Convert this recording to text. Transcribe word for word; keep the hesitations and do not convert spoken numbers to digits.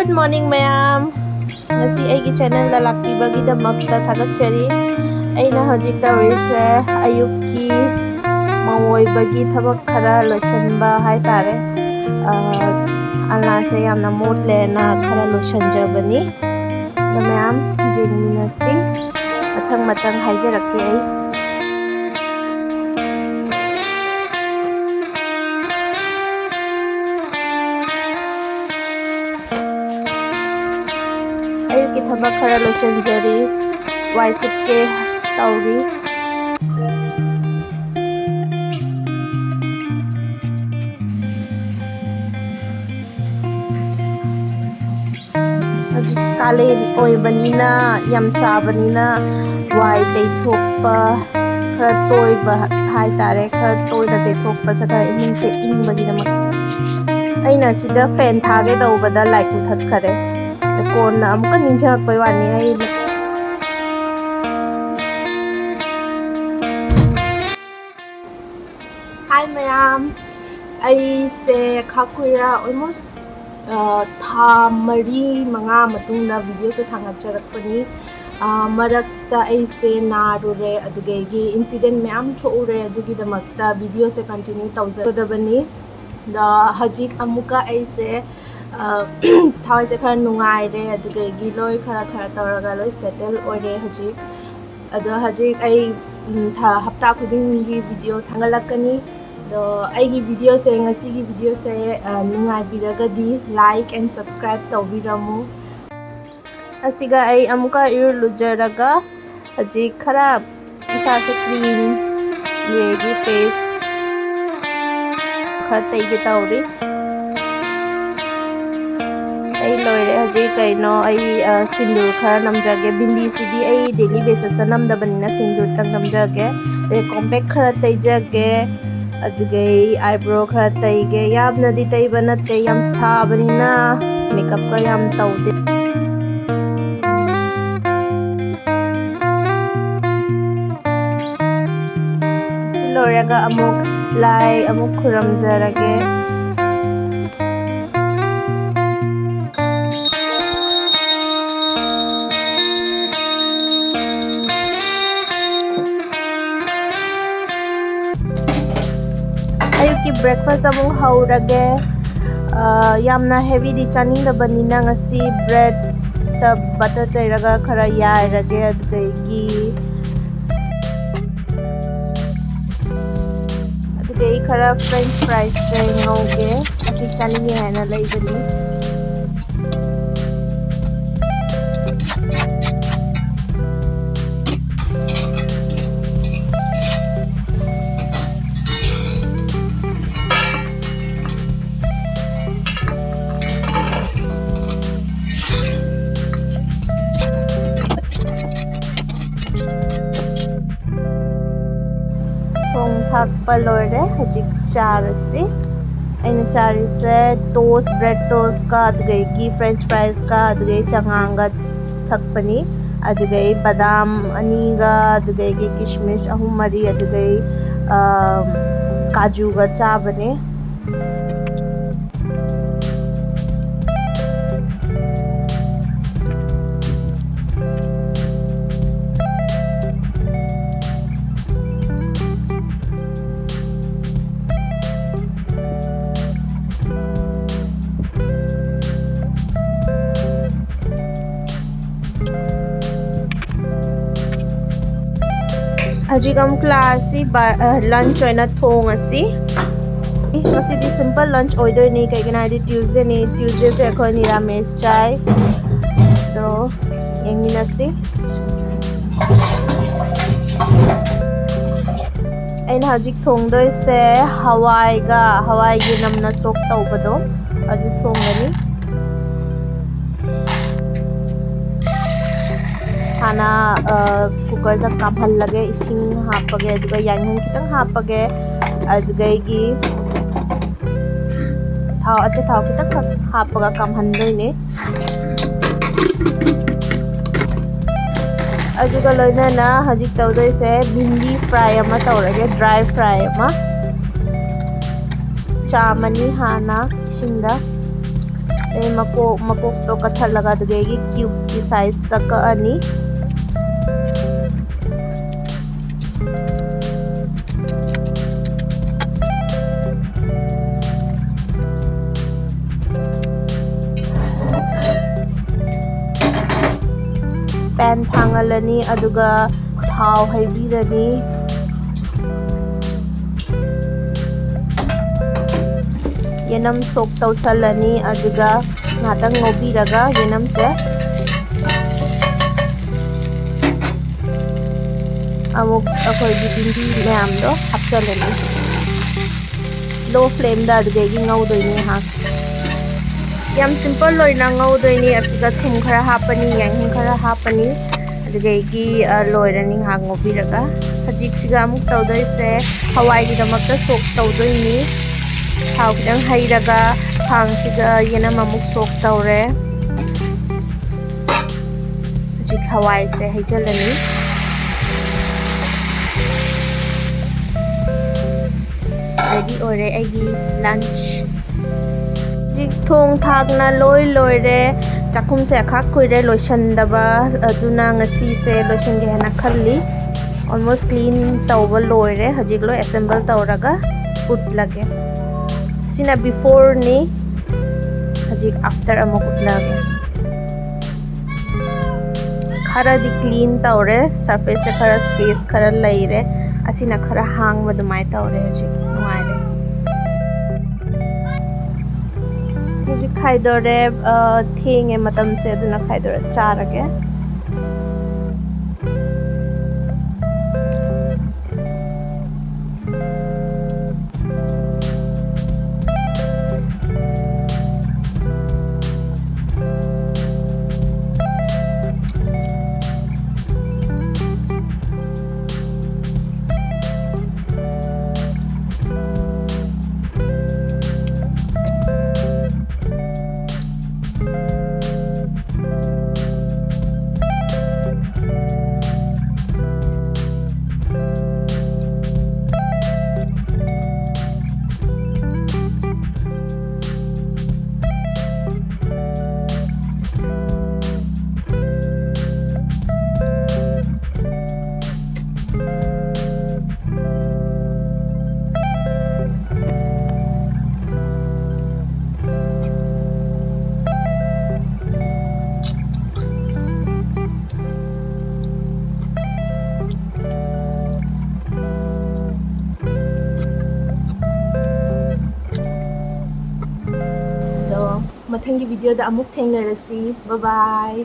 Good morning, ꯃꯌꯥꯝ꯫ ꯉꯁꯤ ꯑꯩꯒꯤ channelꯗ ꯂꯥꯛꯄꯤꯕꯒꯤꯗꯃꯛꯇ ꯊꯥꯒꯠꯆꯔꯤ꯫ ꯑꯩꯅ ꯍꯧꯖꯤꯛ ꯇꯧꯔꯤꯁꯦ ꯑꯌꯨꯛꯀꯤ ꯃꯧ ꯑꯣꯏꯕꯒꯤ ꯊꯕꯛ ꯈꯔ ꯂꯣꯏꯁꯤꯟꯕ ꯍꯥꯏꯇꯥꯔꯦ꯫ ꯑ, ꯑꯂꯥꯁꯦ ꯌꯥꯝꯅ ꯃꯣꯠꯂꯦꯅ ꯈꯔ ꯂꯣꯏꯁꯤꯟꯖꯕꯅꯤ꯫ ꯑꯗꯣ ꯃꯌꯥꯝ ꯌꯦꯡꯃꯤꯟꯅꯁꯤ꯫ ꯃꯊꯪ ꯃꯊꯪ ꯍꯥꯏꯖꯔꯛꯀꯦ ꯑꯩ꯫ ꯑꯌꯨꯛꯀꯤ ꯊꯕꯛ ꯈꯔ ꯂꯣꯏꯁꯤꯟꯖꯔꯤ, ꯋꯥꯏ ꯁꯤꯠꯀꯦ ꯇꯧꯔꯤ꯫ ꯍꯧꯖꯤꯛ ꯀꯥꯂꯦꯟ ꯑꯣꯏꯕꯅꯤꯅ, ꯌꯥꯝ ꯁꯥꯕꯅꯤꯅ, ꯋꯥꯏ ꯇꯩꯊꯣꯛꯄ ꯈꯔ ꯇꯣꯏꯕ ꯍꯥꯏꯇꯥꯔꯦ, ꯈꯔ ꯇꯣꯏꯅ ꯇꯩꯊꯣꯛꯄꯁꯦ ꯈꯔ ꯏꯃꯨꯡꯁꯦ ꯏꯪꯕꯒꯤꯗꯃꯛ꯫ ꯑꯩꯅ ꯁꯤꯗ fan ꯊꯥꯒꯦ ꯇꯧꯕꯗ light ꯃꯨꯊꯠꯈꯔꯦ꯫ ꯀꯣꯟꯅ ꯑꯃꯨꯛꯀ ꯅꯤꯡꯁꯤꯡꯉꯛꯄꯩ ꯋꯥꯅꯤ ꯑꯩꯅ꯫ Hi ꯃꯌꯥꯝ, ꯑꯩꯁꯦ ꯈꯥ ꯀꯨꯏꯔ almost, ꯑ, ꯊꯥ ꯃꯔꯤ ꯃꯉꯥ ꯃꯇꯨꯡꯗ videoꯁꯦ ꯊꯥꯡꯒꯠꯆꯔꯛꯄꯅꯤ꯫ ꯑ, ꯃꯔꯛꯇ ꯑꯩꯁꯦ ꯅꯥꯔꯨꯔꯦ, ꯑꯗꯨꯗꯒꯤ incident ꯃꯌꯥꯝ ꯊꯣꯛꯎꯔꯦ, ꯑꯗꯨꯒꯤꯗꯃꯛꯇ videoꯁꯦ continue ꯇꯧꯖꯒꯗꯕꯅꯤ꯫ ꯑꯗ ꯍꯧꯖꯤꯛ ꯑꯃꯨꯛꯀ ꯑꯩꯁꯦ, ꯑ, ꯊꯋꯥꯏꯁꯦ ꯈꯔ ꯅꯨꯡꯉꯥꯏꯔꯦ, ꯑꯗꯨꯗꯒꯤ ꯂꯣꯏ ꯈꯔ ꯈꯔ ꯇꯧꯔꯒ ꯂꯣꯏ settle ꯑꯣꯏꯔꯦ ꯍꯧꯖꯤꯛ꯫ ꯑꯗꯣ ꯍꯧꯖꯤꯛ ꯑꯩ, ꯎꯝ, ꯊꯥ, ꯍꯞꯇꯥ ꯈꯨꯗꯤꯡꯒꯤ video ꯊꯥꯒꯠꯂꯛꯀꯅꯤ꯫ ꯑꯗꯣ ꯑꯩꯒꯤ videoꯁꯦ, ꯉꯁꯤꯒꯤ videoꯁꯦ, ꯑ, ꯅꯨꯡꯉꯥꯏꯕꯤꯔꯒꯗꯤ like and subscribe ꯇꯧꯕꯤꯔꯝꯃꯨ꯫ ꯑꯁꯤꯒ ꯑꯩ ꯑꯃꯨꯛꯀ ꯏꯔꯨ ꯂꯨꯖꯔꯒ ꯍꯧꯖꯤꯛ ꯈꯔ ꯏꯁꯥꯁꯦ cream ꯑꯗꯒꯤ face ꯈꯔ ꯇꯩꯒꯦ ꯇꯧꯔꯤ꯫ ꯑꯩ ꯂꯣꯏꯔꯦ ꯍꯧꯖꯤꯛ꯫ ꯀꯩꯅꯣ, ꯑꯩ, ꯑ, ꯁꯤꯟꯗꯨꯔ ꯈꯔ ꯅꯝꯖꯒꯦ꯫ ꯕꯤꯟꯗꯤꯁꯤꯗꯤ ꯑꯩ daily basisꯇ ꯅꯝꯗꯕꯅꯤꯅ ꯁꯤꯟꯗꯨꯔꯇꯪ ꯅꯝꯖꯒꯦ꯫ ꯑꯗꯩ compact ꯈꯔ ꯇꯩꯖꯒꯦ꯫ ꯑꯗꯨꯗꯒꯤ eyebrow ꯈꯔ ꯇꯩꯒꯦ꯫ ꯌꯥꯝꯅꯗꯤ ꯇꯩꯕ ꯅꯠꯇꯦ, ꯌꯥꯝ ꯁꯥꯕꯅꯤꯅ makeupꯀ ꯌꯥꯝ ꯇꯧꯗꯦ꯫ ꯁꯤ ꯂꯣꯏꯔꯒ ꯑꯃꯨꯛ ꯂꯥꯏ ꯑꯃꯨꯛ ꯈꯨꯔꯨꯝꯖꯔꯒꯦ꯫ ꯀꯤ breakfast ꯑꯃꯨꯛ ꯍꯧꯔꯒꯦ꯫ ꯑ, ꯌꯥꯝꯅ heavyꯗꯤ ꯆꯥꯅꯤꯡꯗꯕꯅꯤꯅ ꯉꯁꯤ breadꯇ butter ꯇꯩꯔꯒ ꯈꯔ ꯌꯥꯏꯔꯒꯦ꯫ ꯑꯗꯨꯗꯒꯤ, ꯑꯗꯨꯗꯒꯤ ꯈꯔ French friesꯁꯦ ꯉꯧꯒꯦ꯫ ꯑꯁꯤ ꯆꯥꯅꯤꯡꯉꯦ ꯍꯥꯏꯅ ꯂꯩꯕꯅꯤ꯫ ꯊꯣꯡ ꯊꯥꯛꯄ ꯂꯣꯏꯔꯦ꯫ ꯍꯧꯖꯤꯛ ꯆꯥꯔꯁꯤ꯫ ꯑꯩꯅ ꯆꯥꯔꯤꯁꯦ toast, bread toastꯀ, ꯑꯗꯨꯗꯒꯤ French friesꯀ, ꯑꯗꯨꯗꯒꯤ ꯆꯉꯥꯡꯒ ꯊꯛꯄꯅꯤ꯫ ꯑꯗꯨꯗꯒꯤ ꯕꯗꯥꯝ ꯑꯅꯤꯒ, ꯑꯗꯨꯗꯒꯤ ꯀꯤꯁꯃꯤꯁ ꯑꯍꯨꯝ ꯃꯔꯤ, ꯑꯗꯨꯗꯒꯤ, ꯑ, ꯀꯥꯖꯨꯒ ꯆꯥꯕꯅꯦ꯫ ꯍꯧꯖꯤꯛ ꯑꯃꯨꯛ ꯂꯥꯛꯑꯁꯤ, ꯕ-, ꯑ, lunch ꯑꯣꯏꯅ ꯊꯣꯡꯉꯁꯤ꯫ ꯉꯁꯤꯗꯤ simple lunch ꯑꯣꯏꯗꯣꯏꯅꯤ, ꯀꯩꯒꯤꯅꯣ ꯍꯥꯏꯗꯤ Tuesdayꯅꯤ꯫ Tuesdayꯁꯦ ꯑꯩꯈꯣꯏ ꯅꯤꯔꯥꯃꯤꯁ ꯆꯥꯏ꯫ ꯑꯗꯣ ꯌꯦꯡꯃꯤꯟꯅꯁꯤ꯫ ꯑꯩꯅ ꯍꯧꯖꯤꯛ ꯊꯣꯡꯗꯣꯏꯁꯦ ꯍꯋꯥꯏꯒ, ꯍꯋꯥꯏꯒꯤ ꯅꯝꯅ soak ꯇꯧꯕꯗꯣ, ꯑꯗꯨ ꯊꯣꯡꯒꯅꯤ꯫ ꯍꯥꯟꯅ, ꯑ, cookerꯗ ꯀꯥꯝꯍꯜꯂꯒꯦ, ꯏꯁꯤꯡ ꯍꯥꯞꯄꯒꯦ, ꯑꯗꯨꯒ ꯌꯥꯏꯉꯪ ꯈꯤꯇꯪ ꯍꯥꯞꯄꯒꯦ, ꯑꯗꯨꯗꯒꯤ ꯊꯥꯎ, ꯑꯆꯥꯊꯥꯎ ꯈꯤꯇꯪꯈꯛ ꯍꯥꯞꯄꯒ ꯀꯥꯝꯍꯟꯗꯣꯏꯅꯦ꯫ ꯑꯗꯨꯒ ꯂꯣꯏꯅꯅ ꯍꯧꯖꯤꯛ ꯇꯧꯗꯣꯏꯁꯦ ꯕꯤꯟꯗꯤ fry ꯑꯃ ꯇꯧꯔꯒꯦ, dry fry ꯑꯃ꯫ ꯆꯥꯝꯃꯅꯤ ꯍꯥꯟꯅ ꯏꯁꯤꯡꯗ꯫ ꯑꯗꯩ ꯃꯀꯣꯛ, ꯃꯀꯣꯛꯇꯣ ꯀꯛꯊꯠꯂꯒ ꯑꯗꯨꯗꯒꯤ cubeꯀꯤ sizeꯇ ꯀꯛꯑꯅꯤ꯫ Pan ꯊꯥꯡꯍꯜꯂꯅꯤ, ꯑꯗꯨꯒ ꯊꯥꯎ ꯍꯩꯕꯤꯔꯅꯤ꯫ ꯌꯦꯅꯝ ꯁꯣꯛ ꯇꯧꯁꯜꯂꯅꯤ, ꯑꯗꯨꯒ ꯉꯥꯛꯇꯪ ꯉꯧꯕꯤꯔꯒ ꯌꯦꯅꯝꯁꯦ ꯑꯃꯨꯛ ꯑꯩꯈꯣꯏꯒꯤ ꯚꯤꯟꯗꯤ ꯃꯌꯥꯝꯗꯣ ꯍꯥꯞꯆꯜꯂꯅꯤ꯫ Low flameꯗ ꯑꯗꯨꯗꯒꯤ ꯉꯧꯗꯣꯏꯅꯤ ꯉꯥꯏꯍꯥꯛ꯫ ꯌꯥꯝ simple ꯑꯣꯏꯅ ꯉꯧꯗꯣꯏꯅꯤ꯫ ꯑꯁꯤꯗ ꯊꯨꯝ ꯈꯔ ꯍꯥꯞꯄꯅꯤ, ꯌꯥꯏꯉꯪ ꯈꯔ ꯍꯥꯞꯄꯅꯤ, ꯑꯗꯨꯗꯒꯤ, ꯑ, ꯂꯣꯏꯔꯅꯤ ꯉꯥꯏꯍꯥꯛ ꯉꯧꯕꯤꯔꯒ꯫ ꯍꯧꯖꯤꯛꯁꯤꯒ ꯑꯃꯨꯛ ꯇꯧꯗꯣꯏꯁꯦ ꯍꯋꯥꯏꯒꯤꯗꯃꯛꯇ ꯁꯣꯛ ꯇꯧꯗꯣꯏꯅꯤ꯫ ꯊꯥꯎ ꯈꯤꯇꯪ ꯍꯩꯔꯒ ꯈꯥꯡꯁꯤꯗ ꯌꯦꯅꯝ ꯑꯃꯨꯛ ꯁꯣꯛ ꯇꯧꯔꯦ꯫ ꯍꯧꯖꯤꯛ ꯍꯋꯥꯏꯁꯦ ꯍꯩꯖꯤꯜꯂꯅꯤ꯫ Ready ꯑꯣꯏꯔꯦ ꯑꯩꯒꯤ lunch꯫ ꯍꯧꯖꯤꯛ ꯊꯣꯡ ꯊꯥꯛꯅ ꯂꯣꯏ ꯂꯣꯏꯔꯦ꯫ ꯆꯥꯛꯈꯨꯝꯁꯦ ꯑꯈꯥꯛ ꯀꯨꯏꯔꯦ ꯂꯣꯏꯁꯟꯗꯕ, ꯑꯗꯨꯅ ꯉꯁꯤꯁꯦ ꯂꯣꯏꯁꯟꯒꯦ ꯍꯥꯏꯅ ꯈꯜꯂꯤ꯫ Almost clean ꯇꯧꯕ ꯂꯣꯏꯔꯦ꯫ ꯍꯧꯖꯤꯛ ꯂꯣꯏ assemble ꯇꯧꯔꯒ ꯎꯠꯂꯒꯦ꯫ ꯁꯤꯅ beforeꯅꯤ꯫ ꯍꯧꯖꯤꯛ after ꯑꯃꯨꯛ ꯎꯠꯂꯒꯦ꯫ ꯈꯔꯗꯤ clean ꯇꯧꯔꯦ꯫ Surfaceꯁꯦ ꯈꯔ space ꯈꯔ ꯂꯩꯔꯦ꯫ ꯑꯁꯤꯅ ꯈꯔ ꯍꯥꯡꯕ ꯑꯗꯨꯃꯥꯏꯅ ꯇꯧꯔꯦ꯫ ꯍꯧꯖꯤꯛ ꯅꯨꯡꯉꯥꯏꯔꯦ꯫ ꯍꯧꯖꯤꯛ ꯈꯥꯏꯗꯣꯔꯦ꯫ ꯑ, ꯊꯦꯡꯉꯦ ꯃꯇꯝꯁꯦ, ꯑꯗꯨꯅ ꯈꯥꯏꯗꯣꯔꯦ꯫ ꯆꯥꯔꯒꯦ꯫ ꯃꯊꯪꯒꯤ ꯚꯤꯗꯤꯑꯣꯗ ꯑꯃꯨꯛ ꯊꯦꯡꯅꯔꯁꯤ꯫ Bye bye.